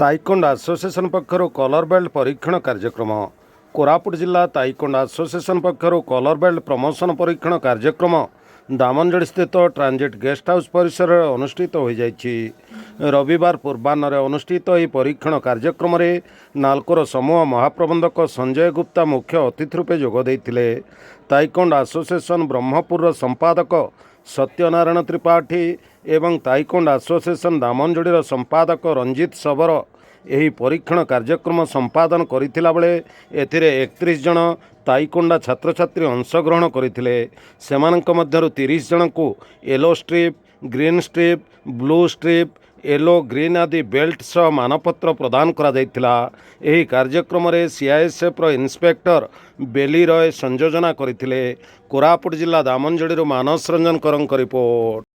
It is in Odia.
ତାଇକୋଣ୍ଡ ଆସୋସିଏସନ ପକ୍ଷରୁ କଲର ବେଲ୍ଟ ପରୀକ୍ଷଣ କାର୍ଯ୍ୟକ୍ରମ। କୋରାପୁଟ ଜିଲ୍ଲା ତାଇକୋଣ୍ଡ ଆସୋସିଏସନ ପକ୍ଷରୁ କଲର ବେଲ୍ଟ ପ୍ରମୋସନ ପରୀକ୍ଷଣ କାର୍ଯ୍ୟକ୍ରମ ଦାମନଯୋଡ଼ି ସ୍ଥିତ ଟ୍ରାଞ୍ଜିଟ୍ ଗେଷ୍ଟ ହାଉସ୍ ପରିସରରେ ଅନୁଷ୍ଠିତ ହୋଇଯାଇଛି। ରବିବାର ପୂର୍ବାହ୍ନରେ ଅନୁଷ୍ଠିତ ଏହି ପରୀକ୍ଷଣ କାର୍ଯ୍ୟକ୍ରମରେ ନାଲକୋର ସମୂହ ମହାପ୍ରବନ୍ଧକ ସଞ୍ଜୟ ଗୁପ୍ତା ମୁଖ୍ୟ ଅତିଥି ରୂପେ ଯୋଗ ଦେଇଥିଲେ। ତାଇକୋଣ୍ଡ ଆସୋସିଏସନ ବ୍ରହ୍ମପୁରର ସମ୍ପାଦକ ସତ୍ୟନାରାୟଣ ତ୍ରିପାଠୀ ଏବଂ ତାଇକୋଣ୍ଡ ଆସୋସିଏସନ ଦାମନଯୋଡ଼ିର ସମ୍ପାଦକ ରଞ୍ଜିତ ଶବର ଏହି ପରୀକ୍ଷଣ କାର୍ଯ୍ୟକ୍ରମ ସମ୍ପାଦନ କରିଥିଲା ବେଳେ ଏଥିରେ 31 ଜଣ ତାଇକୋଣ୍ଡା ଛାତ୍ରଛାତ୍ରୀ ଅଂଶଗ୍ରହଣ କରିଥିଲେ। ସେମାନଙ୍କ ମଧ୍ୟରୁ 30 ଜଣଙ୍କୁ yellow strip, green strip, blue strip, yellow, green ଆଦି ବେଲ୍ଟ ସହ ମାନପତ୍ର ପ୍ରଦାନ କରାଯାଇଥିଲା। ଏହି କାର୍ଯ୍ୟକ୍ରମରେ ସିଆଇଏସ୍ଏଫ୍ର ଇନ୍ସପେକ୍ଟର ବେଲି ରୟ ସଂଯୋଜନା କରିଥିଲେ। କୋରାପୁଟ ଜିଲ୍ଲା ଦାମନଯୋଡ଼ିରୁ ମାନସ ରଞ୍ଜନ କରଙ୍କ ରିପୋର୍ଟ।